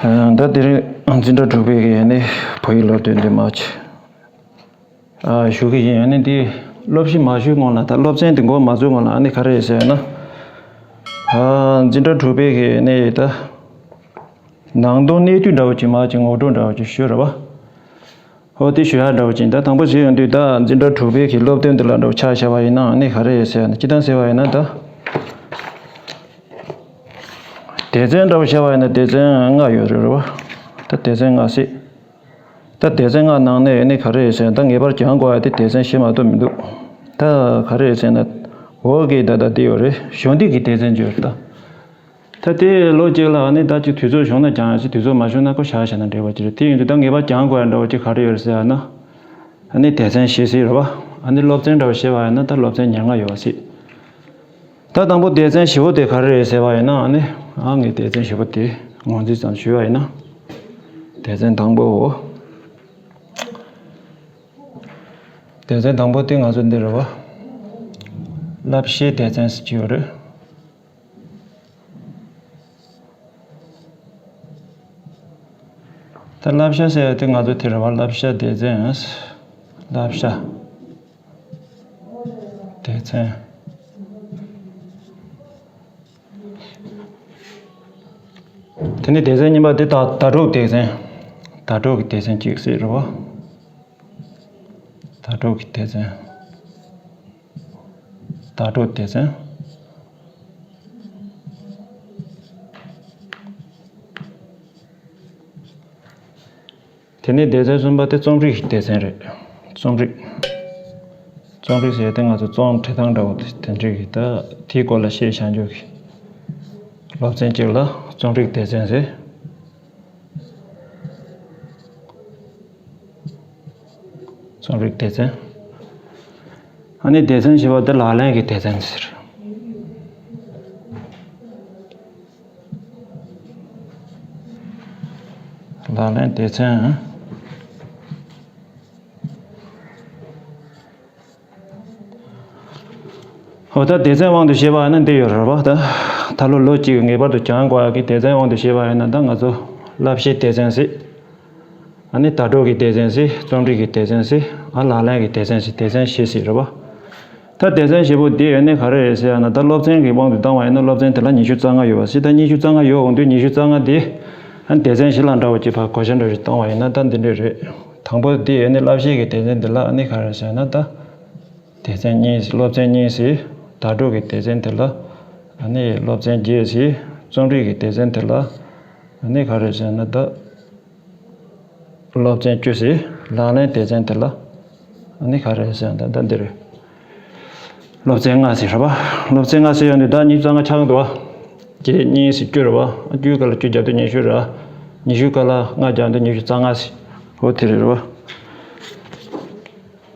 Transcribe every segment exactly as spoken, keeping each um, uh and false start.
ད་དེ་རིང་འཛིན་གྲྭ་དྲུག་པའི་གི་ནི་བོད་ཡིག་སློབ་དེབ་འདི་མ་ཞུ་གི་ཡིན། ཨ་ནི་འདི་སློབ་གཞི་མ་ཞུས་སྔོན་ལ། ད་སློབ་ཚན་འདི་འགོ་མ་བཙུགས་སྔོན་ལ། ཨ་ནི་ག་རེ་ཡིན་ཟེར་ན། འཛིན་གྲྭ་དྲུག་པའི་གི་ནི་ད་ནང་དོན་གནད་བསྡུས་འདྲ་བོ་ཅིག་མ་ཅིག་ངོ་སྤྲོད་འདྲ་བོ་ཅིག་ཞུ་ར་བ། ཨོ་དེ་ཞུ་ཡག་འདྲ་བོ་ཅིག་ད་དང་པོ་བྱེད་ཡོང་དུས། ད་འཛིན་གྲྭ་དྲུག་པའི་གི་སློབ་དེབ་འདི་ལ་འདྲ་བོ་ཆ་བཞག་པ་ཡིན་ན། ཨ་ནི་ག་རེ་ཡོད་ཟེར་ན། སྤྱིར་བཏང་ཟེར་བ་ཡིན་ན། ད་སྡེ་ཚན་འདྲ་བོ་བྱས་པ་ཡིན་ན་སྡེ་ཚན་ལྔ་ཡོད་རེད་བ། ད་སྡེ་ཚན་ལྔ་ཟེར། ད་སྡེ་ཚན་ལྔ་ནང་ནས་ཨ་ནི་ག་རེ་ཡོད་ཟེར་ན། ད་ངེས་པར་སྦྱང་དགོས་ཡ་དེ་སྡེ་ཚན་བཞི་མ་གཏོགས་མི་འདུག་ད་ག་རེ་ཡོད་ཟེར་ན། འོ་གི་ད་ད་འདི་ཡོད་རེད། གཞོགས་འདེགས་ཀྱི་སྡེ་ཚན་ཅིག་ཡོད་རེད་ད། ད་དེ་ལོ་གཅིག་ལ་ཨ་ནི་ད་ཅིག་དུས་ཚོད་བྱུང་ན་སྦྱང་ཡ་ཞིག་དུས་ཚོད་མ་བྱུང་ན་ཁོ་བཞག་བཞག་ན་འགྲིག་པ་ཅིག་རེད། དེ་ཡིན་དུས་ད་ངེས་པར་སྦྱང་དགོས་ཡ་འདྲ་བོ་ཅིག་ག་རེ་ཡོད་རེད་ཟེར་ཡ་ན། ཨ་ནི་སྡེ་ཚན་བཞི་ཟེར་རེད་བ། ཨ་ནི་སློབ་ཚན་འདྲ་བོ་བྱས་པ་ཡིན་ན་ད་སློབ་ཚན་ཉེར་ལྔ་ཡོད་པ་ཟེར། ད་དང་པོ་སྡེ་ཚན་བཞི་པོ་དེ་ག་རེ་རེད་ཟེར་བ་ཡིན་ན། ཨ་ནི་ཨ་ངས་སྡེ་ཚན་བཞི་པོ་དེ་ངོས་འཛིན་ཙམ་ཞུས་པ་ཡིན་ན། སྡེ་ཚན་དང་པོའོ། སྡེ་ཚན་དང་པོ་དེ་ང་ཚོ་འདི་རེད་བ། བསླབ་བྱའི་སྡེ་ཚན་ཟེར་གྱི་ཡོད་རེད། ད་བསླབ་བྱ་ཟེར་ཡ་དེ་ང་ཚོ་དེ་རེད་བ། བསླབ་བྱ་སྡེ་ཚན། བསླབ་བྱ་སྡེ་ཚན། དེ་ནས་སྡེ་ཚན་གཉིས་པ་དེ་ད་ཟླ་གྲོགས་སྡེ་ཚན། ཟླ་གྲོགས་ཀྱི་སྡེ་ཚན་གཅིག་ཟེར་རེད་བ། ཟླ་གྲོགས་ཀྱི་སྡེ་ཚན། ཟླ་གྲོགས་སྡེ་ཚན། དེ་ནས་སྡེ་ཚན་གསུམ་པ་དེ་རྩོམ་རིག་སྡེ་ཚན་རེད། རྩོམ་རིག་རྩོམ་རིག་ཟེར་ཏེ་ང་ཚོ་རྩོམ་འབྲི་སྟངས་འདྲ་བོ་དེ་འདྲ་གི། ད་དེའི་སྐོར་ལ་ཤེས་བྱ་འཇོག་གི་སློབ་ཚན་གཅིག་ལ་རྩོམ་རིག་སྡེ་ཚན་ཟེར། རྩོམ་རིག་སྡེ་ཚན། ཨ་ནི་སྡེ་ཚན་བཞི་པ་དེ་ལག་ལེན་གྱི་སྡེ་ཚན་ཟེར། ལག་ལེན་སྡེ་ཚན། འོ་ད་སྡེ་ཚན་དབང་དུ་བྱས་པ་ཡིན་ན་འདི་ཡོད་རེད་བ། ད་ད་ལོ་ལོ་གཅིག་ངེས་པར་དུ་སྦྱང་དགོས་ཡག་གི་སྡེ་ཚན་དབང་དུ་བྱས་པ་ཡིན་ན། ད་ང་ཚོ་བསླབ་བྱའི་སྡེ་ཚན་ཟེར། ཨ་ནི་ཟླ་གྲོགས་ཀྱི་སྡེ་ཚན་ཟེར། རྩོམ་རིག་གི་སྡེ་ཚན་ཟེར། ཨ་ལག་ལེན་གྱི་སྡེ་ཚན་ཟེར། སྡེ་ཚན་བཞི་ཟེར་རེད་བ། ད་སྡེ་ཚན་བཞི་པོ་འདི་ཨ་ནི་ག་རེ་རེད་ཟེར་ཡ་ན། ད་སློབ་ཚན་གྱི་དབང་དུ་བཏང་བ་ཡིན་ན་སློབ་ཚན་དེ་ལ་ཉི་ཤུ་རྩ་ལྔ་ཡོད་པ་ཟེར། ད་ཉི་ཤུ་རྩ་ལྔ་ཡོད་འོང་དུས་ཉི་ཤུ་རྩ་ལྔ་འདི་ཨ་ནི་སྡེ་ཚན་བཞི་ལ་འདྲ་བོ་ཅིག་ཕར་བགོ་བཤའ་འདྲ་བོ་ཅིག་བཏང་བ་ཡིན་ན། ད་འདི་འདྲ་རེད། དང་པོ་འདི་ཨ་ནི་བསླབ་བྱའི་གི་སྡེ་ཚན་འདི་ལ་ཨ་ནི་ག་རེ་ཟེར་ན། ད་སྡེ་ཚན་གཉིས་ཟེར། སློབ་ཚན་གཉིས་ཟེར། ཟླ་གྲོགས་ཀྱི་སྡེ་ཚན་དེ་ལ་ཨ་ནི་སློབ་ཚན་བརྒྱད་ཟེར། རྩོམ་རིག་གི་སྡེ་ཚན་དེ་ལ་ཨ་ནི་ག་རེ་ཟེར་ན། ད་སློབ་ཚན་བཅུ་ཟེར། ལག་ལེན་སྡེ་ཚན་དེ་ལ་ཨ་ནི་ག་རེ་ཟེར་ན། ད་ད་འདི་རེད། སློབ་ཚན་ལྔ་ཟེར་རེད་བ། སློབ་ཚན་ལྔ་ཟེར་ཡོང་དུས་ད་ཉི་ཤུ་རྩ་ལྔ་ཆགས་འདུག་བ། བརྒྱད་གཉིས་ཟེར་བཅུ་རེད་བ། བཅུའི་སྒང་ལ་བཅུ་བརྒྱབ་དུས་ཉི་ཤུ་རེད། ཉི་ཤུའི་སྒང་ལ་ལྔ་བརྒྱབ་དུས་ཉི་ཤུ་རྩ་ལྔ་ཟེར། འོ་དེ་རེད་བ།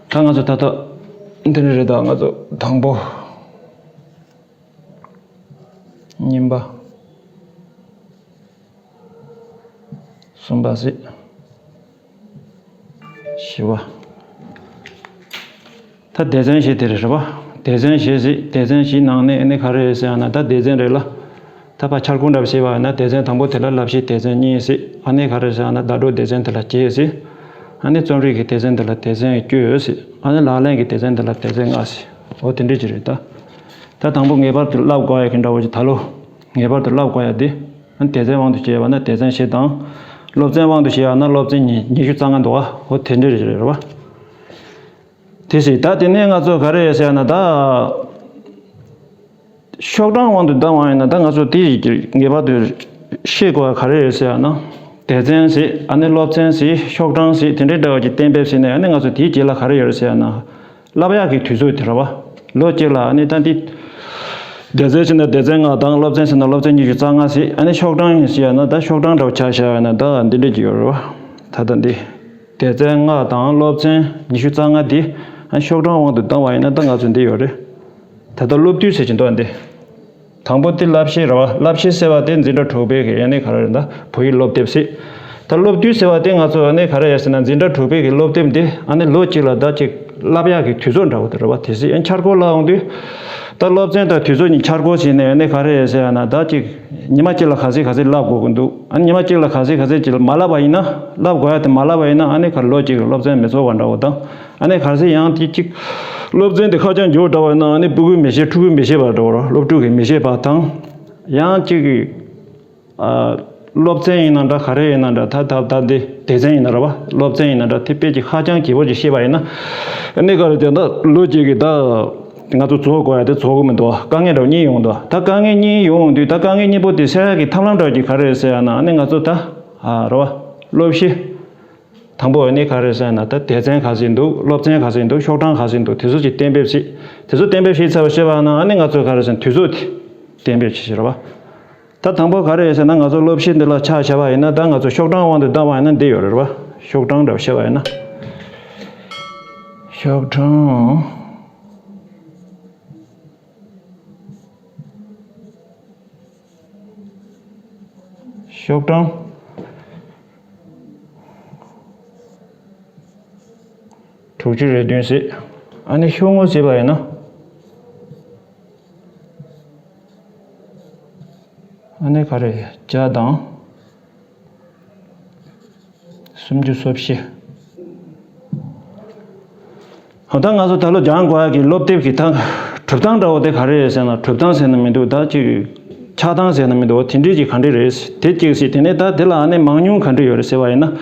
ད་ང་ཚོ་ད་ལྟ་འདི་འདྲ་རེད། ད་ང་ཚོ་དང་པོ། གཉིས་པ། གསུམ་པ་ཟེར། བཞི་པ། ད་སྡེ་ཚན་བཞི་དེ་རེད་བ། སྡེ་ཚན་བཞི་ཟེར། སྡེ་ཚན་བཞིའི་ནང་ནས་ཨ་ནི་ག་རེ་རེད་ཟེར་ཡང་ན། ད་སྡེ་ཚན་རེ་ལ་ད་ཕར་འཆར་སྒོ་འདྲ་བ་བྱས་པ་ཡིན་ན། སྡེ་ཚན་དང་པོ་དེ་ལ་བསླབ་བྱའི་སྡེ་ཚན་གཉིས་ཟེར། ཨ་ནི་ག་རེ་ཟེར་ཡང་ན་ཟླ་གྲོགས་སྡེ་ཚན་དེ་ལ་བརྒྱད་ཟེར། ཨ་ནི་རྩོམ་རིག་གི་སྡེ་ཚན་དེ་ལ་སྡེ་ཚན་བཅུ་ཟེར། ཨ་ནི་ལག་ལེན་གྱི་སྡེ་ཚན་དེ་ལ་སྡེ་ཚན་ལྔ་ཟེར། འོ་དེ་འདྲ་ཅིག་རེད་ད། ད་དང་པོ་ངེས་པར་དུ་བསླབ་དགོས་ཡ་གི་འདྲ་བོ་ཅིག་ད་ལོ་ངེས་པར་དུ་བསླབ་དགོས་ཡ་དེ། ཨ་ནི་སྡེ་ཚན་དབང་དུ་བྱས་པ་ན་སྡེ་ཚན་བཞི་དང་། སློབ་ཚན་དབང་དུ་བྱས་པ་ན་སློབ་ཚན་ཉི་ཉི་ཤུ་རྩ་ལྔ་འདུག་ག་འོ་དེ་འདྲ་རེད་བ། དེ་ཟེར། ད་དེ་ནས་ང་ཚོ་ག་རེ་ཡོད་ཟེར་ཡ་ན། ད་ཤོག་གྲངས་དབང་དུ་བཏང་བ་ཡིན་ན། ད་ང་ཚོ་དེ་ངེས་པར་དུ་ཤེས་དགོས་པ་ག་རེ་ཡོད་ཟེར་ཡ་ན། སྡེ་ཚན་ཟེར། ཨ་ནི་སློབ་ཚན་ཟེར། ཤོག་གྲངས་ཟེར། དེ་འདྲའི་འདྲ་བ་ཅིག་གཏན་འབེབས་བྱས་ནས། ཨ་ནི་ང་ཚོ་དེའི་རྗེས་ལ་ག་རེ་ཡོད་ཟེར་ཡ་ན། བསླབ་ཡག་གི་དུས་ཚོད་དེ་རེད་བ། ལོ་གཅིག་ལ་ཨ་ནི་ད་འདི་སྡེ་ཚན་ཟེར་ན་སྡེ་ཚན་ལྔ་དང་། སློབ་ཚན་ཟེར་ན་སློབ་ཚན་ཉི་ཤུ་རྩ་ལྔ་ཟེར། ཨ་ནི་ཤོག་གྲངས་ཟེར་ཡ་ན་ད་ཤོག་གྲངས་འདྲ་བོ་ཆ་བཞག་ཡ་ན་ད་འདི་འདྲ་ཅིག་ཡོད་རེད་བ། ད་ལྟ་འདི་སྡེ་ཚན་ལྔ་དང་སློབ་ཚན་ཉི་ཤུ་རྩ་ལྔ་འདི་ཨ་ཤོག་གྲངས་དབང་དུ་བཏང་བ་ཡིན་ན། ད་ང་ཚོ་འདི་ཡོད་རེད། ད་ལྟ་སློབ་དུས་ཟེར་གྱི་འདུག་ཨ་འདི། དང་པོ་དེ་བསླབ་བྱ་རེད་བ། བསླབ་བྱ་ཟེར་བ་དེ་འཛིན་གྲྭ་དྲུག་པའི་གི་ཨ་ནི་ག་རེ་རེད། ད་བོད་ཡིག་སློབ་དེབ་ཟེར། ད་སློབ་དུས་ཟེར་བ་དེ་ང་ཚོ་ཨ་ནི་ག་རེ་ཡོད་ཟེར་ན། འཛིན་གྲྭ་དྲུག་པའི་གི་སློབ་དེབ་འདི་ཨ་ནི་ལོ་གཅིག་ལ་ཟླ་གཅིག་ བསླབ་ཡག་གི་དུས་ཚོད་འདྲ་བོ་དེ་རེད་བ། དེ་སྲིད་ཨ་འཆར་སྒོ་ལབ་ཡོང་དུས། ད་སློབ་ཚན་དང་དུས་ཚོད་གཉིས་འཆར་སྒོ་བྱས་ནས་ཨ་ནི་ག་རེ་ཟེར་ཡ་ན། ད་ཅིག་ཉི་མ་གཅིག་ལ་ག་ཚོད་ག་ཚོད་བསླབ་དགོས་ཀྱི་འདུག་ཨ་ནི་ཉི་མ་གཅིག་ལ་ག་ཚོད་ག་ཚོད་ཅིག་མ་བསླབ་པ་ཡིན་ན། བསླབ་དགོས་ཡ་དེ་མ་བསླབ་པ་ཡིན་ན། ཨ་ནི་ག་ལོ་གཅིག་གི་སློབ་ཚན་མི་ཚོགས་པ་འདྲ་བོ་དང་། ཨ་ནི་ག་ཚོད་ཡང་དེ་ཅིག་སློབ་ཚན་དེ་ཁ་བྱང་མགྱོགས་འདྲ་བ་ཡིན་ན། ཨ་ནི་སྤུ་གུས་མི་ཤེས། ཕྲུ་གུས་མི་ཤེས་པ་འདྲ་བོ་ར། སློབ་ཕྲུག་གིས་མི་ཤེས་པ་དང་། ཡང་ཅིག་གི་ཨ། སློབ་ཚན་ཡིན་ན་འདྲ། ག་རེ་ཡིན་ན་འདྲ། ད་ད་ད་འདི་སྡེ་ཚན་ཡིན་ན་རེད་བ། སློབ་ཚན་ཡིན་ན་འདྲ། དེ་དཔེ་ཅིག་ཧ་ཅང་གི་བོ་ཅིག་ཤེས་པ་ཡིན་ན། ཨ་ནི་ག་རེ་དེ་ད་ལོ་གཅིག་གི་ད་ང་ཚོ་རྫོགས་དགོས་ཡ་དེ་རྫོགས་གི་མི་འདུག་དཀའ་ངལ་འདྲ་བོ་གཉིས་ཡོང་འདུག་ད་དཀའ་ངལ་གཉིས་ཡོང་དུས། ད་དཀའ་ངལ་གཉིས་པོ་དེ་སེལ་ཡ་གི་ཐབས་ལམ་འདྲ་བོ་ཅིག་ག་རེ་རེད་ཟེར་ཡ་ན། ཨ་ནི་ང་ཚོ་ད་ཨ་རེད་བ། སློབ་གཞི། དང་པོ་ཨ་ནི་ག་རེ་ཟེར་ན། ད་སྡེ་ཚན་ག་ཚོད་འདུག་སློབ་ཚན་ག་ཚོད་འདུག་ཤོག་གྲངས་ག་ཚོད་འདུག་དེ་ཚོ་ཅིག་གཏན་འབེབས་བྱེད། དེ་ཚོ་གཏན་འབེབས་བྱས་ཚར་བ་ཤེས་པ་ན། ཨ་ནི་ང་ཚོས་ག་རེ་ཟེར་ན། དུས་ཚོད་དེ་གཏན་འབེབས་བྱེད་ཤེས་རེད་བ། ད་དང་པོ་ག་རེ་ཟེར་ན། ང་ཚོ་སློབ་གཞི་འདི་ལ་ཆ་བཞག་པ་ཡིན་ན། ད་ང་ཚོ་ཤོག་གྲངས་དབང་དུ་བཏང་བ་ཡིན་ན་འདི་ཡོད་རེད་བ། ཤོག་གྲངས་འདྲ་བོ་བཤད་པ་ཡིན་ན། ཤོག་གྲངས། ཤོག་གྲངས་དྲུག་ཅུ་རེ་བདུན་ཟེར། ཨ་ནི་ཤོག་ངོས་བྱས་པ་ཡིན་ན། ཨ་ནི་ག་རེ། བརྒྱ་དང་སུམ་ཅུ་སོ་བཞི། ད་ང་ཚོ་ད་ལོ་སྦྱང་དགོས་ཡ་གི་སློབ་དེབ་ཀྱི་ད་གྲུབ་སྟངས་འདྲ་བོ་དེ་ག་རེ་རེད་ཟེར་ན། གྲུབ་སྟངས་ཟེར་ན་མི་འདུག་ད་ཅིག་ཆགས་སྟངས་ཟེར་ན་མི་འདུག་དེ་འདྲས་ཅིག་ག་འདྲས་རེད། དེ་གཅིག་ཟེར། དེ་ནས་ད་དེ་ལ་ཨ་ནི་མང་ཉུང་ག་འདྲས་ཡོད་རེད་ཟེར་བ་ཡིན་ན།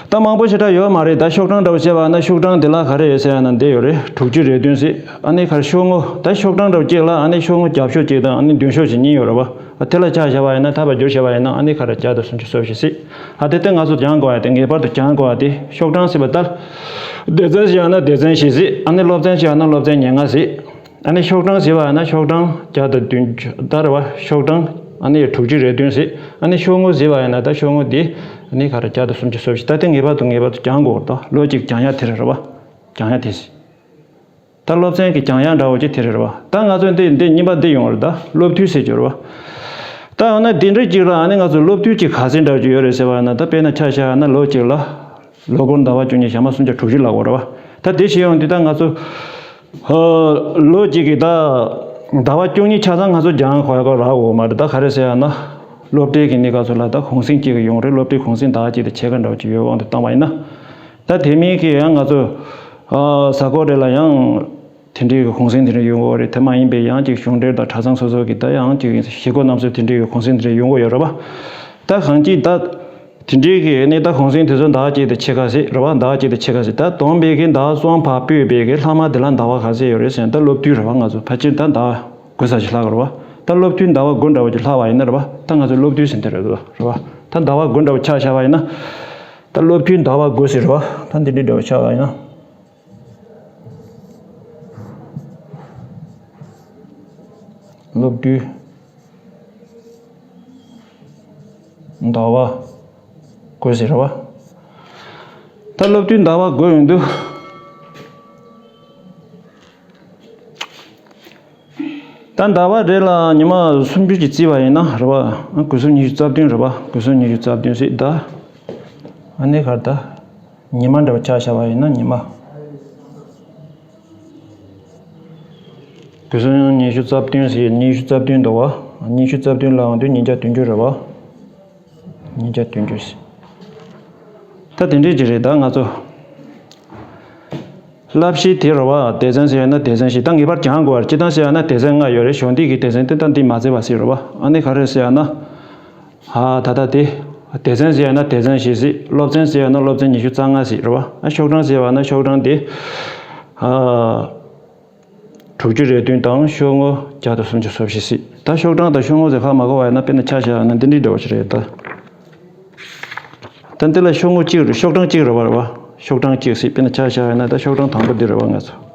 ད་མང་པོ་ཞེ་དྲག་ཡོད་མ་རེད། ད་ཤོག་གྲངས་འདྲ་བོ་བཤད་པ་ན། ཤོག་གྲངས་དེ་ལ་ག་རེ་ཡོད་ཟེར་ཡ་ན་འདི་ཡོད་རེད། དྲུག་ཅུ་རེ་བདུན་ཟེར། ཨ་ནི་ག་རེ། ཤོག་ངོས། ད་ཤོག་གྲངས་འདྲ་བོ་གཅིག་ལ་ཨ་ནི་ཤོག་ངོས་རྒྱབ་ཤོག་གཅིག་དང་ཨ་ནི་མདུན་ཤོག་གཅིག་གཉིས་ཡོད་རེད་བ། དེ་ལ་ཆ་བཞག་པ་ཡིན་ན། ཐ་བ་བསྒྱུར་བྱས་པ་ཡིན་ན། ཨ་ནི་ག་རེ། བརྒྱ་དང་སུམ་ཅུ་སོ་བཞི་ཟེར། ཨ་དེ་ལྟར་ང་ཚོ་སྦྱང་དགོས་ཡ་དེ། ངེས་པར་དུ་སྦྱང་དགོས་ཡ་དེ་ཤོག་གྲངས་ཟེར་བ་ལྟར། སྡེ་ཚན་ཟེར་ཡ་ན་སྡེ་ཚན་བཞི་ཟེར། ཨ་ནི་སློབ་ཚན་ཟེར་ཡ་ན་སློབ་ཚན་ཉེར་ལྔ་ཟེར། ཨ་ནི་ཤོག་གྲངས་ཟེར་བ་ཡ་ན་ཤོག་གྲངས་བརྒྱ་དང་བདུན་ཅུ་ད་རེད་བ། ཤོག་གྲངས་ཨ་ནི་དྲུག་ཅུ་རེ་བདུན་ཟེར། ཨ་ནི་ཤོག་ངོས་ཟེར་བ་ཡ་ན་ད་ཤོག་ངོས་དེ་ཨ་ནི་ག་རེ། བརྒྱ་དང་སུམ་ཅུ་སོ་བཞི། ད་དེ་ངེས་པར་དུ་ངེས་པར་དུ་སྦྱང་དགོས་རེད། ད་ལོ་གཅིག་སྦྱང་ཡ་དེ་རེད་བ། སྦྱང་ཡ་དེ་ཟེར། ད་སློབ་ཚན་གྱི་སྦྱང་ཡག་འདྲ་བོ་ཅིག་དེ་རེད་བ། ད་ང་ཚོ་འདི་འདི་གཉིས་པ་འདི་ཡོང་རེད། ད་སློབ་དུས་ཟེར་གྱི་རེད་བ། ད་འོ་ན་འདི་འདྲ་ཅིག་ལ་ཨ་ནི་ང་ཚོ་སློབ་དུས་ཅིག་ག་ཚོད་འདྲ་བོ་ཅིག་ཡོད་རེད་ཟེར་བ་ན། ད་དཔེར་ན་ཆ་བཞག་ན་ལོ་གཅིག་ལ། ལོ་འཁོར་ཟླ་བ་བཅུ་གཉིས། ཞག་མ་སུམ་བརྒྱ་དྲུག་ཅུ་ལབ་དགོས་རེད་བ། ད་དེ་བྱེད་ཡོང་དུས་ད་ང་ཚོ་ཨ་ལོ་གཅིག་གི་ད་ཟླ་བ་བཅུ་གཉིས་ཆ་ཚང་ང་ཚོ་སྦྱང་དགོས་ཡ་རག་གི་ཡོད་མ་རེད། ད་ག་རེ་ཟེར་ཡ་ན། སློབ་གྲྭའི་གི་གནས་སྐབས་སུ་ལ་ད་གུང་སེང་གཅིག་གི་ཡོང་རེད། སློབ་གྲྭའི་གུང་སེང་ཟླ་བ་གཅིག་དང་ཕྱེད་ཀ་འདྲ་བོ་ཅིག་ཡོད་དབང་དུ་བཏང་བ་ཡིན་ན། ད་དེ་མིན་གྱི་ཡང་ང་ཚོ་ཨ་གཟའ་འཁོར་རེ་ལ་ཡང་དེ་འདྲའི་གི་གུང་སེང་དེ་འདྲ་ཡོང་གི་ཡོད་རེད། དེ་མ་ཡིན་པའི་ཡང་ཅིག་གཞུང་འབྲེལ་དང་གྲྭ་ཚང་སོ་སོ་གི་ད་ཡང་ཅིག་བཞེས་སྒོ་རྣམ་གསུམ་དེ་འདྲའི་གི་གུང་སེང་དེ་འདྲ་ཡོང་གི་ཡོད་རེད་བ། ད་གང་ཅི་ད་དེ་འདྲའི་གི་ནི་ད་གུང་སེང་དེ་ཚོ་ཟླ་བ་གཅིག་དང་ཕྱེད་ཀ་ཟེར་རེད་བ། ཟླ་བ་གཅིག་དང་ཕྱེད་ཀ་ཟེར། ད་དང་པོའི་གི་ཟླ་བ་གསུམ་བར་སྤོས་པའི་གི་ལྷག་མ་དེ་ལ་ཟླ་བ་ག་ཚོད་ཡོད་རེད་ཟེར་ན། ད་སློབ་དུས་རེད་བ། ང་ཚོ་ཕལ་ཆེར་ད་ཟླ་བ་དགུ་ཙམ་ཞིག་ལྷག་གི་རེད་བ། ད་སློབ་དུས་ཟླ་བ་དགུ་འདྲ་བོ་ཅིག་ལྷག་པ་ཡིན་ན་རེད་བ། ད་ང་ཚོ་སློབ་དུས་ཟེར་དེ་རེད་བ། ད་ཟླ་བ་དགུ་འདྲ་བོ་ཆ་བཞག་པ་ཡིན་ན། ད་སློབ་དུས་ཟླ་བ་དགུ་ཟེར་རེད་བ། ད་འདི་འདྲའི་འདྲ་བོ་ཆགས་པ་ཡིན་ན། སློབ་དུས་ཟླ་བ་དགུ་ཟེར་བ། ད་སློབ་དུས་ཟླ་བ་དགུ་ཡོང་དུས། ད་ཟླ་བ་རེ་ལ་ཉི་མ་སུམ་ཅུ་ཅིག་བརྩིས་པ་ཡིན་ན་རེད་བ། དགུ་སུམ་ཉི་ཤུ་རྩ་བདུན་རེད་བ། དགུ་སུམ་ཉི་ཤུ་རྩ་བདུན་ཟེར། ད་ཨ་ནི་གར་ད། ཉི་མ་འདྲ་བོ་ཆ་བཞག་པ་ཡིན་ན་ཉི་མ། དགུ་སུམ་ཉི་ཤུ་རྩ་བདུན་ཟེར། ཉི་ཤུ་རྩ་བདུན་འདུག་བ། ཉི་ཤུ་རྩ་བདུན་ལ་འོང་དུས་ཉིས་བརྒྱ་བདུན་ཅུ་རེད་བ། ཉིས་བརྒྱ་བདུན་ཅུ་ཟེར། ད་དེ་འདྲས་ཅིག་རེད། ད་ང་ཚོ་བསླབ་གཞི་དེ་རེད་བ། སྡེ་ཚན་ཟེར་ཡ་ན་སྡེ་ཚན་བཞི། ད་ངེས་པར་སྦྱང་དགོས་པ་རེད། སྤྱིར་བཏང་ཟེར་ཡ་ན་སྡེ་ཚན་ལྔ་ཡོད་རེད། གཞོགས་འདེགས་ཀྱི་སྡེ་ཚན་དེ་ད་འདི་མ་བརྩིས་པ་ཟེར་རེད་བ། ཨ་ནི་ག་རེ་ཟེར་ཡ་ན། ཨ་ད་ལྟ་དེ། སྡེ་ཚན་ཟེར་ཡ་ན་སྡེ་ཚན་བཞི་ཟེར། སློབ་ཚན་ཟེར་ཡ་ན་སློབ་ཚན་ཉི་ཤུ་རྩ་ལྔ་ཟེར་རེད་བ། ཨ་ཤོག་གྲངས་ཟེར་བ་ན་ཤོག་གྲངས་དེ། ཨ་དྲུག་ཅུ་རེ་བདུན་དང་ཤོག་ངོས་བརྒྱ་དང་སུམ་ཅུ་སོ་བཞི་ཟེར། ད་ཤོག་གྲངས་དང་ཤོག་ངོས་ཟེར་ཧ་མ་གོ་བ་ཡིན་ན་དཔེར་ན་ཆ་བཞག་ན་འདི་འདྲའི་འདྲ་བོ་ཞིག་རེད་ད། ད་འདི་ལ་ཤོག་ངོས་གཅིག་རེད། ཤོག་གྲངས་གཅིག་རེད་བ། རེད་བ། ཤོག་གྲངས་གཅིག་ཟེར། དཔེར་ན་ཆ་བཞག་ཡོད་ན་ད་ཤོག་གྲངས་དང་པོ་འདི་རེད་བ། ང་ཚོ།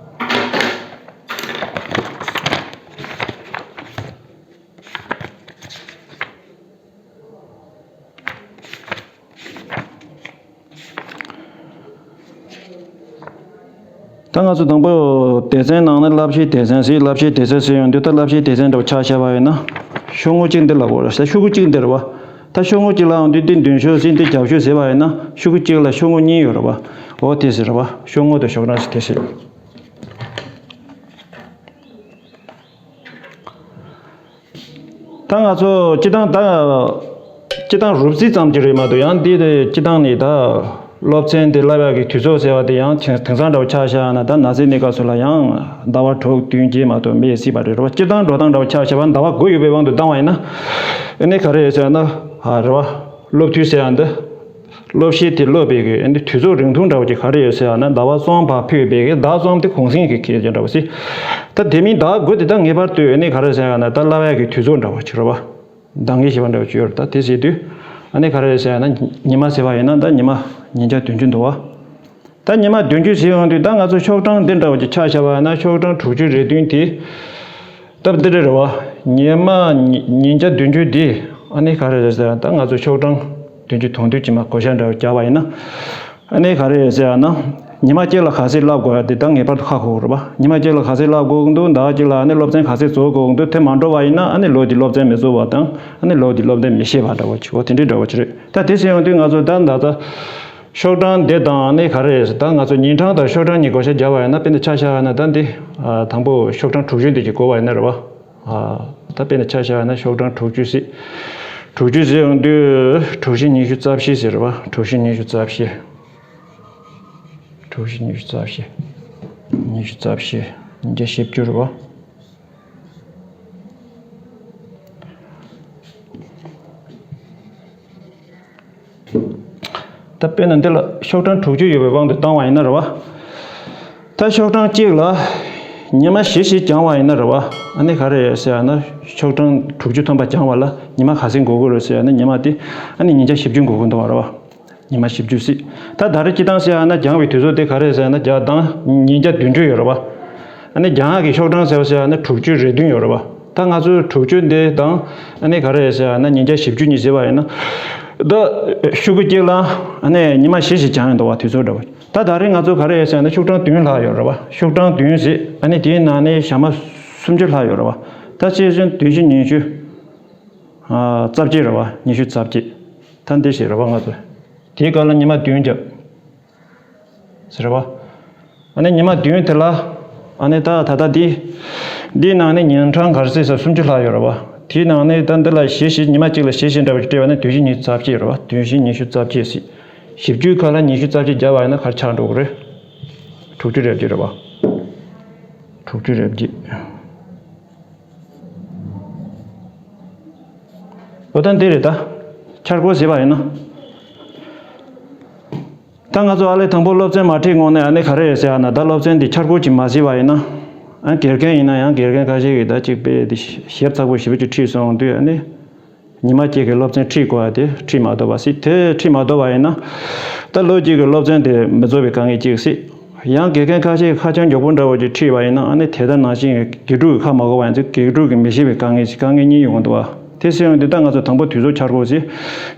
ད་ང་ཚོ་དང་པོ་སྡེ་ཚན་ནང་ནས་བསླབ་གཞིའི་སྡེ་ཚན་ཟེར། བསླབ་གཞིའི་སྡེ་ཚན་ཟེར་ཡོང་དུས་ད་བསླབ་གཞིའི་སྡེ་ཚན་འདྲ་བོ་ཆ་བཞག་པ་ཡིན་ན། ཤོག་ངོས་གཅིག་འདི་ལ་གོ་ར་ཤོག་གུ་གཅིག་འདི་རེད་བ། ད་ཤོག་ངོས་གཅིག་ལ་འོང་དུས་འདི་མདུན་ཤོག་ཟེར། འདི་རྒྱབ་ཤོག་ཟེར་བ་ཡིན་ན། ཤོག་གུ་གཅིག་ལ་ཤོག་ངོས་གཉིས་ཡོད་རེད་བ། འོ་དེ་ཟེར་རེད་བ། ཤོག་ངོས་དང་ཤོག་གྲངས་ཟེར་དེ་ཟེར། ད་ང་ཚོ་སྤྱི་བཏང་ད་སྤྱི་བཏང་རུབ་རྩིས་ཙམ་གྱི་རེད་མ་གཏོགས། ཡང་འདི་དེ་སྤྱི་བཏང་ནས་ད་སློབ་ཚན་དེ་བསླབ་ཡག་གི་དུས་ཚོད་ཟེར་བ་དེ་ཡང་དེང་དེང་སང་འདྲ་བོ་ཆ་བཞག་ན། ད་ན་ཚའི་གནས་སྐབས་སུ་ལ་ཡང་ཟླ་བ་དྲུག་བདུན་བརྒྱད་མ་གཏོགས་མེད་སྲིད་པ་རེད་རོ། སྤྱི་བཏང་འགྲོ་སྟངས་འདྲ་བོ་ཆ་བཞག་པ་ཟླ་བ་དགུ་ཡོད་པའི་དབང་དུ་བཏང་བ་ཡིན་ན། ཨ་ནི་ག་རེ་ཟེར་ན། ཨ་རེད་བ། སློབ་དུས་ཟེར་ཡག་འདི། སློབ་གཞི་དེ་སློབ་པའི་གི་ཨ་ནི་དུས་ཚོད་རིང་ཐུང་འདྲ་བོ་ཅིག་ག་རེ་ཡོད་ཟེར་ཡག་ན། ཟླ་བ་གསུམ་བར་ཕུད་པའི་གི་ཟླ་གསུམ་དེ་གུང་སེང་གི་ཁེལ་རྒྱུ་འདྲ་བོ་ཟེར། ད་དེ་མིན་ཟླ་དགུ་དེ་ད་ངེས་པར་དུ་ཨ་ནི་ག་རེ་ཟེར་ཡག་ན། ད་བསླབ་ཡག་གི་དུས་ཚོད་འདྲ་བོ་ཅིག་རེད་བ། འདང་ངེས་ཞེས་པ་འདྲ་བོ་ཅིག་ཡོད་རེད། ད་དེ་ཟེར་དུས་ཨ་ནི་ག་རེ་ཟེར་ཡག་ན། ཉི་མ་ཟེར་བ་ཡིན་ན་ད་ཉི་མ་ཉིས་བརྒྱ་བདུན་ཅུ་འདུག་བ། ད་ཉི་མ་བདུན་ཅུ་ཟེར་ཡོང་དུས་ད་ང་ཚོ་ཤོག་གྲངས་འདི་འདྲ་བོ་ཅིག་ཆ་བཞག་པ་ཡིན་ན། ཤོག་གྲངས་དྲུག་ཅུ་རེ་བདུན་དེ། སྟབས་བདེ་རེད་བ། ཉི་མ་ཉི་ཉིས་བརྒྱ་བདུན་ཅུ་འདི་ཨ་ནི་ག་རེ་རེད་ཟེར་ན། ད་ང་ཚོ་ཤོག་གྲངས་བདུན་ཅུ་དོན་བདུན་གྱི་མ་བགོ་བཤའ་འདྲ་བོ་བརྒྱབ་པ་ཡིན་ན། ཨ་ནི་ག་རེ་རེད་ཟེར་ན། ཉི་མ་གཅིག་ལ་ག་ཚོད་བསླབ་དགོས་ཡ་དེ་ད་ངེས་པར་དུ་ཧ་གོ་དགོས་རེད་བ། ཉི་མ་གཅིག་ལ་ག་ཚོད་བསླབ་དགོས་ཀྱི་འདུག་ཟླ་བ་གཅིག་ལ་ཨ་ནི་སློབ་ཚན་ག་ཚོད་རྫོགས་དགོས་ཀྱི་འདུག་དེ་མ་འགྲོ་བ་ཡིན་ན་ཨ་ནི་ལོ་འདི་སློབ་ཚན་མི་རྫོགས་པ་དང་། ཨ་ནི་ལོ་འདི་སློབ་ཚན་མི་ཤེས་པ་འདྲ་བོ་ཅིག་འོ་དེ་འདྲའི་འདྲ་བོ་ཅིག་རེད། ད་དེ་ཟེར་ཡོང་དུས་ང་ཚོ་ད་ད་ལྟ། ཤོག་གྲངས་འདི་དང་ནི་ག་རེ་རེད། ད་ང་ཚོ་ཉིན་གྲངས་དང་ཤོག་གྲངས་གཉིས་བགོ་བཤའ་བརྒྱབ་པ་ཡིན་ན། དཔེར་ན་ཆ་བཞག་ན་ད་འདི། ཨ་དང་པོ་ཤོག་གྲངས་དྲུག་ཅུ་འདི་གཅིག་བགོས་པ་ཡིན་ན་རེད་བ། ཨ་ད་དཔེར་ན་ཆ་བཞག་ན་ཤོག་གྲངས་དྲུག་ཅུ་ཟེར། དྲུག་ཅུ་ཟེར་ཡོང་དུས་དྲུག་བཞི་ཉི་ཤུ་རྩ་བཞི་ཟེར་རེད་བ། དྲུག་བཞི་ཉི་ཤུ་རྩ་བཞི། དྲུག་བཞི་ཉི་ཤུ་རྩ་བཞི། ཉི་ཤུ་རྩ་བཞི། ཉིས་བརྒྱ་བཞི་བཅུ་རེད་བ། ད་དཔེར་ན་འདི་ལ་ཤོག་གྲངས་དྲུག་ཅུ་ཡོད་པའི་དབང་དུ་བཏང་བ་ཡིན་ན་རེད་བ། ད་ཤོག་གྲངས་གཅིག་ལ་ཉི་མ་བཞི་བཞི་སྦྱང་བ་ཡིན་ན་རེད་བ། ཨ་ནི་ག་རེ་རེད་ཟེར་ཡག་ན། ཤོག་གྲངས་དྲུག་ཅུ་ཐམ་པ་སྦྱང་བ་ལ་ཉི་མ་ག་ཚོད་འགོར་གི་རེད་ཟེར་ཡག་ན། ཉི་མ་དེ་ཨ་ནི་ཉིས་བརྒྱ་བཞི་བཅུ་འགོར་གི་འདུག་བ་རེད་བ། ཉི་མ་བཞི་བཅུ་ཟེར། ད་ད་རེས་སྤྱི་བཏང་ཟེར་ཡག་ན་སྦྱང་བའི་དུས་ཚོད་དེ་ག་རེ་ཟེར་ན། བརྒྱ་དང་ཉིས་བརྒྱ་བདུན་ཅུ་ཡོད་རེད་བ། ཨ་ནི་སྦྱང་ཡག་གི་ཤོག་གྲངས་ཟེར་བ་ཟེར་ཡག་ན་དྲུག་ཅུ་རེ་བདུན་ཡོད་རེད་བ། ད་ང་ཚོས་དྲུག་ཅུ་འདི་དང་ཨ་ནི་ག་རེ་ཟེར་ཡག་ན་ཉིས་བརྒྱ་བཞི་བཅུ་གཉིས་ཟེར་བ་ཡིན་ན། ད་ཤོག་གུ་གཅིག་ལ་ཨ་ནི་ཉི་མ་བཞི་བཞི་སྦྱང་ཡག་འདུག་བ། དུས་ཚོད་འདྲ་བ། ད་ད་རེས་ང་ཚོ་ག་རེ་ཟེར་ན་ཤོག་གྲངས་བདུན་ལྷག་ཡོད་རེད་བ། ཤོག་གྲངས་བདུན་ཟེར། ཨ་ནི་དེའི་ནང་ནས་ཞག་མ་སུམ་ཅུ་ལྷག་ཡོད་རེད་བ། ད་ཅི་ཟེར་བདུན་བཞི་ཉི་ཤུ། ཨ་རྩ་བརྒྱད་རེད་བ། ཉི་ཤུ་རྩ་བརྒྱད། ད་འདི་ཞིག་རེད་བ། ང་ཚོ་དེའི་སྐབས་ལ་ཉི་མ་བདུན་བརྒྱབ་ཟེར་བ། ཨ་ནི་ཉི་མ་བདུན་དེ་ལ་ཨ་ནི་ད་ད་ལྟ་འདི་འདིའི་ནང་ནས་ཉིན་གྲངས་ག་རེ་ཟེར་ས་སུམ་ཅུ་ལྷག་ཡོད་རེད་བ། དེའི་ནང་ནས་ད་འདི་ ལ་བཞི་བཞི། ཉི་མ་གཅིག་ལ་བཞི་བཞི་འདྲ་བ་ཞིག་སྤྲད་པ་ན་བདུན་བཞི་ཉི་ཤུ་རྩ་བརྒྱད་རེད་བ། བདུན་བཞི་ཉི་ཤུ་རྩ་བརྒྱད་ཟེར། བཞི་བཅུའི་ཁ་ལ་ཉི་ཤུ་རྩ་བརྒྱད་བརྒྱབ་པ་ཡིན་ན་ག་རེ་ཆགས་འགྲོ་གི་རེད། དྲུག་ཅུ་རེ་བརྒྱད་རེད་བ། དྲུག་ཅུ་རེ་བརྒྱད། འོ་ད་འདི་རེད་ད། འཆར་སྒོ་ཟེར་བ་ཡིན་ན། ད་ང་ཚོ་ཨ་ལས་དང་པོ་སློབ་ཚན་མ་ཁྲིད་སྔོན་ནས་ཨ་ནི་ག་རེ་རེད་ཟེར་ཡག་ན། ད་སློབ་ཚན་འདི་འཆར་སྒོ་ཅིག་མ་བཟོས་པ་ཡིན་ན། ཨ་དགེ་རྒན་ཡིན་ན་ཡང་དགེ་རྒན་ཁ་ཤས་ཀྱིས་ད་ཅིག་དཔེ་འདི་ཞིབ་ཚགས་པོ་ཞེ་པོ་ཅིག་ཁྲིད་སོང་དུས་ཨ་ནི། ཉི་མ་གཅིག་གི་སློབ་ཚན་ཁྲིད་དགོས་པ་དེ་ཁྲིད་མ་ཐུབ་པ་ཟེར། དེ་ཁྲིད་མ་ཐུབ་པ་ཡིན་ན། ད་ལོ་གཅིག་གི་སློབ་ཚན་དེ་མི་རྫོགས་པའི་དཀའ་ངལ་གཅིག་ཟེར། ཡང་དགེ་རྒན་ཁ་ཤས་ཁ་བྱང་མགྱོགས་པོ་འདྲ་བོ་ཅིག་ཁྲིད་པ་ཡིན་ན། ཨ་ནི་དེ་ལྟར་ནང་བཞིན་དགེ་ཕྲུག་གིས་ཧ་མ་གོ་བ་ཡིན་ཚེ་དགེ་ཕྲུག་གིས་མི་ཤེས་པའི་དཀའ་ངལ་ཞིག་དཀའ་ངལ་གཉིས་ཡོང་གི་འདུག་བ། དེ་ཟེར་ཡོང་དུས་ད་ང་ཚོ་དང་པོ་དུས་ཚོད་འཆར་སྒོ་ཟེར།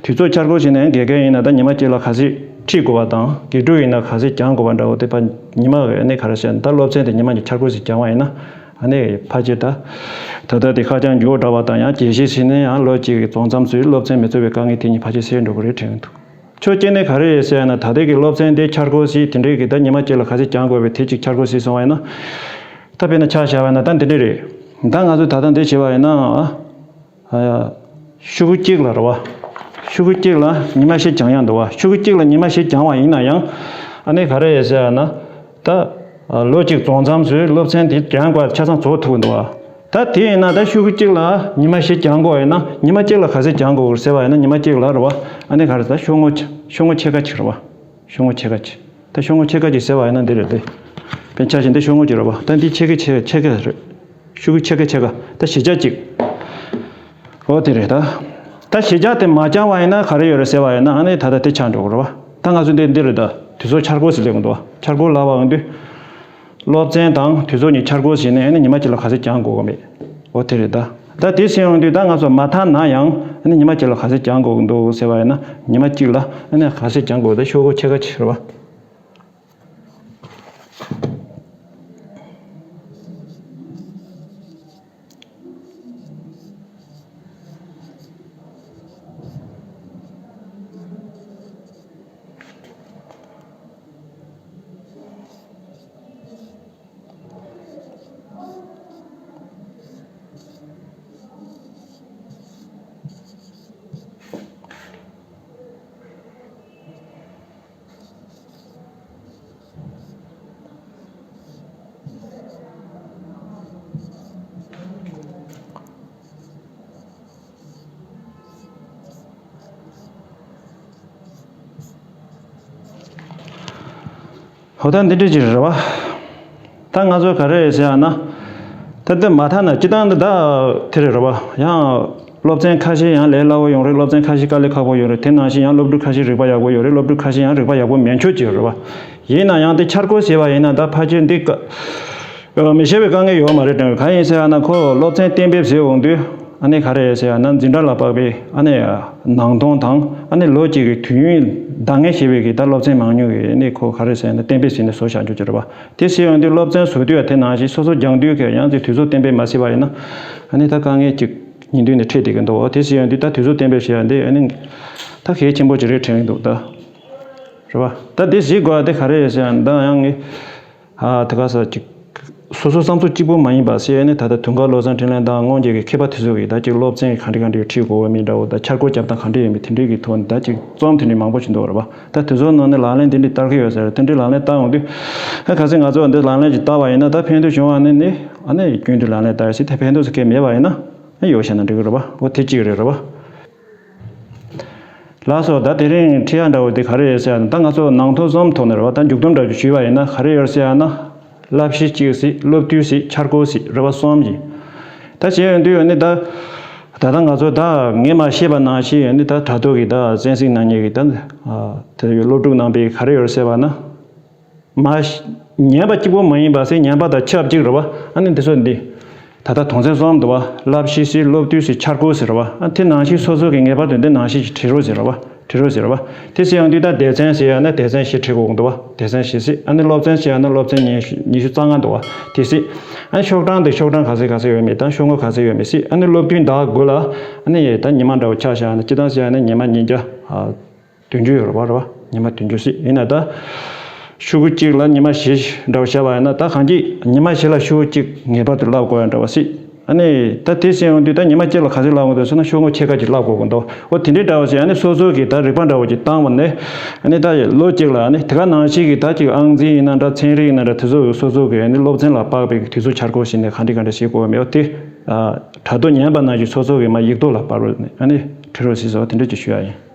དུས་ཚོད་འཆར་སྒོ་ཟེར་ན་ཡང་དགེ་རྒན་ཡིན་ན་ད་ཉི་མ་གཅིག་ལ་ག་ཚོད་ཁྲིད་དགོས་པ་དང་། དགེ་ཕྲུག་ཡིན་ན་ག་ཚོད་སྦྱང་དགོས་པ་འདྲ་བོ་དེ་ཕར་ཉི་མ་གི་ཨ་ནི་ག་རེ་ཟེར་ན། ད་སློབ་ཚན་དེ་ཉི་མ་གཉིས་འཆར་སྒོ་ཟེར་སྦྱང་བ་ཡིན་ན། ཨ་ནི་ཕལ་ཆེར་ད་ད་ལྟ་དེ་ཁ་བྱང་མགྱོགས་དྲགས་པ་དང་ཡང་རྒྱས་བཤད་བྱས་ནས་ཡང་ལོ་གཅིག་གི་རྫོགས་མཚམས་སུ་སློབ་ཚན་མི་རྫོགས་པའི་དཀའ་ངལ་དེ་གཉིས་ཕལ་ཆེར་སེལ་འགྲོ་གི་རེད་དྲན་གྱི་འདུག་ཕྱོགས་གཅིག་ནས་ག་རེ་རེད་ཟེར་ན། ད་ལྟའི་གི་སློབ་ཚན་དེ་འཆར་སྒོ་ཟེར་དེ་འདྲའི་གི་ད་ཉི་མ་གཅིག་ལ་ག་ཚོད་སྦྱང་དགོས་པའི་དེ་གཅིག་འཆར་སྒོ་ཟེར་སོང་བ་ཡིན་ན། ད་དཔེར་ན་ཆ་བཞག་པ་ཡིན་ན་ད་འདི་འདྲ་རེད། ད་ང་ཚོས་ད་ལྟ་འདི་བྱས་པ་ཡིན་ན། ཨ་ཤོག་གུ་གཅིག་ལ་རེད་བ། ཤོག་གུ་གཅིག་ལ་ཉི་མ་བཞི་སྦྱང་ཡག་འདུག་བ། ཤོག་གུ་གཅིག་ལ་ཉི་མ་བཞི་སྦྱང་བ་ཡིན་ན་ཡང་། ཨ་ནི་ག་རེ་རེད་ཟེར་ན། ད་ལོ་གཅིག་རྫོགས་མཚམས་སུ་སློབ་ཚན་དེ་སྦྱང་དགོས་ཆ་ཚང་རྫོགས་ཐུབ་ཀྱི་འདུག་བ། ད་དེ་ཡིན་ན་ད་ཤོག་གུ་གཅིག་ལ་ཉི་མ་བཞི་སྦྱང་དགོས་ཡིན་ན། ཉི་མ་གཅིག་ལ་ག་ཚོད་སྦྱང་དགོས་ཟེར་བ་ཡིན་ན། ཉི་མ་གཅིག་ལ་རེད་བ། ཨ་ནི་ག་རེ་ད་ཤོག་ངོས་ཆ་ཤོག་ངོས་ཕྱེད་ཀ་གཅིག་རེད་བ། ཤོག་ངོས་ཕྱེད་ཀ་གཅིག་ད་ཤོག་ངོས་ཕྱེད་ཀ་གཅིག་ཟེར་བ་ཡིན་ན་འདི་རེད་དེ། དཔེར་ན་ཆ་བཞག་འདི་ཤོག་ངོས་གཅིག་རེད་བ། ད་འདི་ཕྱེད་ཀ་ཕྱེད་ཀ་ཕྱེད་ཀ་རེད། ཤོག་གུ་ཕྱེད་ཀ་ཕྱེད་ཀ་ད་བཞི་ཆ་གཅིག་འོ་དེ་རེད་ད། ད་བཞི་ཆ་དེ་མ་སྦྱང་བ་ཡིན་ན་ག་རེ་ཡོད་རེད་ཟེར་བ་ཡིན་ན། ཨ་ནི་ད་ལྟ་དེ་ཆགས་འགྲོ་གི་རེད་བ། ད་ང་ཚོ་འདི་འདི་རེད་ད། དུས་ཚོད་འཆར་སྒོ་ཟེར་ལབ་ཀྱི་འདུག་བ། འཆར་སྒོ་ལབ་པ་ཡོང་དུས། སློབ་ཚན་དང་དུས་ཚོད་གཉིས་འཆར་སྒོ་བྱས་ནས་ཨ་ནི་ཉི་མ་གཅིག་ལ་ག་ཚོད་སྦྱང་དགོས་ཀྱི་མེད། འོ་དེ་རེད་ད། ད་དེ་ཟེར་ཡོང་དུས་ད་ང་ཚོ་མ་མཐའ་ན་ཡང་ཨ་ནི་ཉི་མ་གཅིག་ལ་ག་ཚོད་སྦྱང་དགོས་ཀྱི་འདུག་ཟེར་བ་ཡིན་ན། ཉི་མ་གཅིག་ལ་ཨ་ནི་ག་ཚོད་སྦྱང་དགོས་ད་ཤོག་གུ་ཕྱེད་ཀ་གཅིག་རེད་བ། ཧོ། ད་འདི་འདྲ་ཅིག་རེད་བ། ད་ང་ཚོ་ག་རེ་ཟེར་ཡ་ན། ད་ལྟ་མ་མཐའ་ན་སྤྱི་བཏང་འདི་ད་དེ་རེད་བ། ཡང་སློབ་ཚན་ཁ་ཤས་ཡང་ལས་སླ་བོ་ཡོང་རེད། སློབ་ཚན་ཁ་ཤས་དཀའ་ལས་ཁག་པོ་ཡོད་རེད། དེ་ནང་བཞིན་ཡང་སློབ་ཕྲུག་ཁ་ཤས་རིག་པ་ཡག་པོ་ཡོད་རེད། སློབ་ཕྲུག་ཁ་ཤས་ཡང་རིག་པ་ཡག་པོ་མེད་ཆོག་ཅིག་ཡོད་རེད་བ། ཡིན་ན་ཡང་དེ་འཆར་སྒོ་ཞེས་པ་ཡིན་ན་ད་ཕལ་ཆེར་འདི་ཀ་མི་ཤེས་པའི་དཀའ་ངལ་ཡོད་མ་རེད་དྲན། གང་ཡིན་ཟེར་ཡ་ན་ཁོ་སློབ་ཚན་གཏན་འབེབས་ཟེར་འོང་དུས། ཨ་ནི་ག་རེ་ཟེར་ཡ་ན་འཛིན་གྲྭ་ལ་དཔག་པའི་ཨ་ནི་ནང་དོན་དང་ཨ་ནི་ལོ་གཅིག་གི་དུས་ཡུན་འདང་ངེས་བྱེད་པའི་གི་ད་སློབ་ཚན་མང་ཉུང་གི་ཨ་ནི་ཁོ་ག་རེ་ཟེར་ཡ་ན་གཏན་འབེབས་བྱས་ནས་བཟོ་བཞག་རྒྱུ་ཅིག་རེད་བ། དེ་ཟེར་ཡོང་དུས་སློབ་ཚན་བཟོ་དུས་ཡ་དེ་ནང་བཞིན་སོ་སོ་སྦྱང་དུས་ཀྱི་ཡང་དེ་དུས་ཚོད་གཏན་འབེབས་མ་བྱས་པ་ཡིན་ན་ཨ་ནི་ད་དཀའ་ངལ་ཅིག་ཉིན་དུས་ནས་འཕྲད་བསྡད་ཀྱི་འདུག་འོ་དེ་ཟེར་ཡོང་དུས་ད་དུས་ཚོད་གཏན་འབེབས་བྱས་ཡ་འདི་ཨ་ནི་ད་གལ་ཆེན་པོ་ཅིག་རེད་དྲན་གྱི་འདུག་ད་རེད་བ། ད་དེ་གཟིགས་དགོས་ཡ་དེ་ག་རེ་རེད་ཟེར་ཡ་ན་ད་ཡང་ངས། ཨ་དེ་ག་ས་ཅིག་སོ་སོ་བསམ་ཚུལ་གཅིག་པོ་མ་ཡིན་པ་ཟེར་ནས་ད་ལྟ་དུས་འཁོར་བློ་བཟང་འཕྲིན་ལས་དང་སྔོན་རྗེས་ཀྱི་མཁས་པ་དེ་ཚོ་གིས་ད་ཅིག་སློབ་ཚན་ག་འདྲ་ག་འདྲ་ཁྲིད་དགོས་པ་མིན་འདྲ་བོ་ད་འཆར་སྒོ་རྒྱབ་སྟངས་ག་འདྲ་ཡོད་མེད་དེ་འདྲའི་གི་ཐོག་ནས་ད་ཅིག་རྩོམ་དེ་འདྲའི་མང་པོ་ཞིག་འདུག་རེད་པ། ད་དེ་ཚོ་ནང་ནས་ལག་ལེན་དེ་འདྲའི་བསྟར་གི་ཡོད་ཟེར། དེ་འདྲའི་ལག་ལེན་བསྟར་ཡོང་དུས་ཨ་ག་ཚོད་ང་ཚོ་འདི་ལག་ལེན་ཅིག་བསྟར་བ་ཡིན་ན་ད་ཕན་ཐོགས་བྱུང་བ་ནི་ནི་ཨ་ནི་རྒྱུན་དུ་ལག་ལེན་བསྟར་ཡ་ཟེར་དེ་ཕན་ཐོགས་ཟེར་མཁན་མེད་པ་ཡིན་ན་ཨ་ཡོད་བཤད་ན་འགྲིག་གི་རེད་པ། འོ་དེ་གཅིག་རེད་རེད་པ། ལགས་སོ། ད་དེ་རིང་ཁྲིད་ཡ་འདྲ་བོ་དེ་ག་རེ་རེད་ཟེར་ཡ་ན་ད་ང་ཚོ་ནང་དོན་གསུམ་ཐོག་ནས་རེད་བ། ད་མཇུག་སྡོམ་འདྲ་བོ་ཞུས་པ་ཡིན་ན་ག་རེ་ཡོད་ཟེར་ཡ་ན། བསླབ་གཞི་གཅིག་ཟེར། སློབ་དུས་ཟེར། འཆར་སྒོ་ཟེར་རེད་བ། གསུམ་ཡིན། ད་བྱས་ཡོང་དུས་ཡོད་ནི་ད། ད་ལྟ་ང་ཚོ་ད་ངས་མ་ཤེས་པ་ནང་བཞིན་ཡོད་ནི་ད་དྲ་ཐོག་གི་ད་གསན་གཟིགས་གནང་མཁན་གི་ད་དེ་སློབ་ཕྲུག་རྣམ་པས་ག་རེ་ཡོད་ཟེར་བ་ན། མ་ཉན་པ་གཅིག་པོ་མ་ཡིན་པ་ཟེར་ཉན་པ་དང་ཆབས་ཅིག་རེད་བ། ཨ་ནི་འདི་ཚོ་འདི། ད་ལྟ་དོན་ཚན་གསུམ་འདུག་བ། བསླབ་གཞི་ཟེར། སློབ་དུས་ཟེར། འཆར་སྒོ་ཟེར་བ། ཨ་དེ་ནང་བཞིན་སོ་སོ་གི་ངེས་པར་དུ་འདི་ནང་བཞིན་ཞིག་བྲིས་རོགས་ཟེར་བ། བྲིས་རོགས་ཟེར་བ། དེ་ཟེར་ཡོང་དུས་ད་སྡེ་ཚན་ཟེར་ཡ་ན་སྡེ་ཚན་བཞི་བྲིས་དགོས་འདུག་བ། སྡེ་ཚན་བཞི་ཟེར། ཨ་ནི་སློབ་ཚན་ཟེར་ཡ་ན་སློབ་ཚན་ཉི་ཉི་ཤུ་རྩ་ལྔ་འདུག་བ། དེ་ཟེར། ཨ་ནི་ཤོག་གྲངས་དེ་ཤོག་གྲངས་ག་ཚོད་ག་ཚོད་ཡོད་མེད་དང་ཤོག་ངོས་ག་ཚོད་ཡོད་མེད་ཟེར། ཨ་ནི་སློབ་དུས་ཟླ་དགུ་ལ་ཨ་ནི་ད་ཉི་མ་འདྲ་བོ་ཆ་བཞག་ན་སྤྱིར་བཏང་ཟེར་ཡ་ན་ཉི་མ་ཉིས་བརྒྱ། བདུན་ཅུ་ཡོད་རེད་བ། རེད་བ། ཉི་མ་བདུན་ཅུ་ཟེར་ཡིན་ན་ད། ཤོག་གུ་གཅིག་ལ་ཉི་མ་བཞི་འདྲ་བ་བཞག་པ་ཡིན་ན་ད་གང་ཅི་ཉི་མ་བཞི་ལ་ཤོག་གུ་གཅིག་ངེས་པར་དུ་བསླབ་དགོས་ཡ་འདྲ་བ་ཟེར། ཨ་ནི་ད་དེ་ཟེར་ཡོང་དུས་ད་ཉི་མ་གཅིག་ལ་ག་ཚོད་བསླབ་དགོས་འདུག་ཟེར་ན་ཤོག་ངོས་ཕྱེད་ཀ་ཅིག་བསླབ་དགོས་ཀྱི་འདུག་འོ་དེ་འདྲའི་འདྲ་བ་ཟེར། ཨ་ནི་སོ་སོ་གིས་ད་རིག་པ་འདྲ་བོ་ཅིག་བཏང་བ་ནས་ཨ་ནི་ད་ལོ་གཅིག་ལ་ཨ་ནི་དེ་ག་ནང་བཞིན་གྱི་ད་ཅིག་ཨང་རྩིས་ཡིན་ན་འདྲ་ཚན་རིག་ཡིན་ན་འདྲ་དེ་ཚོ་སོ་སོ་གིས་ཨ་ནི་སློབ་ཚན་ལ་དཔག་པའི་དུས་ཚོད་འཆར་སྒོ་བྱས་ནས་ག་འདྲ་ག་འདྲ་བྱེད་དགོས་མེད་འོ་དེ་དྲ་ཐོག་ཉན་པ་ནང་བཞིན་སོ་སོ་གིས་མར་ཡིག་ཐོག་ལ་ཕབ་རོགས་ཨ་ནི་བྲིས་རོགས་ཟེར་སོ་དེ་འདྲ་ཅིག་ཞུ་ཡ་ཡིན།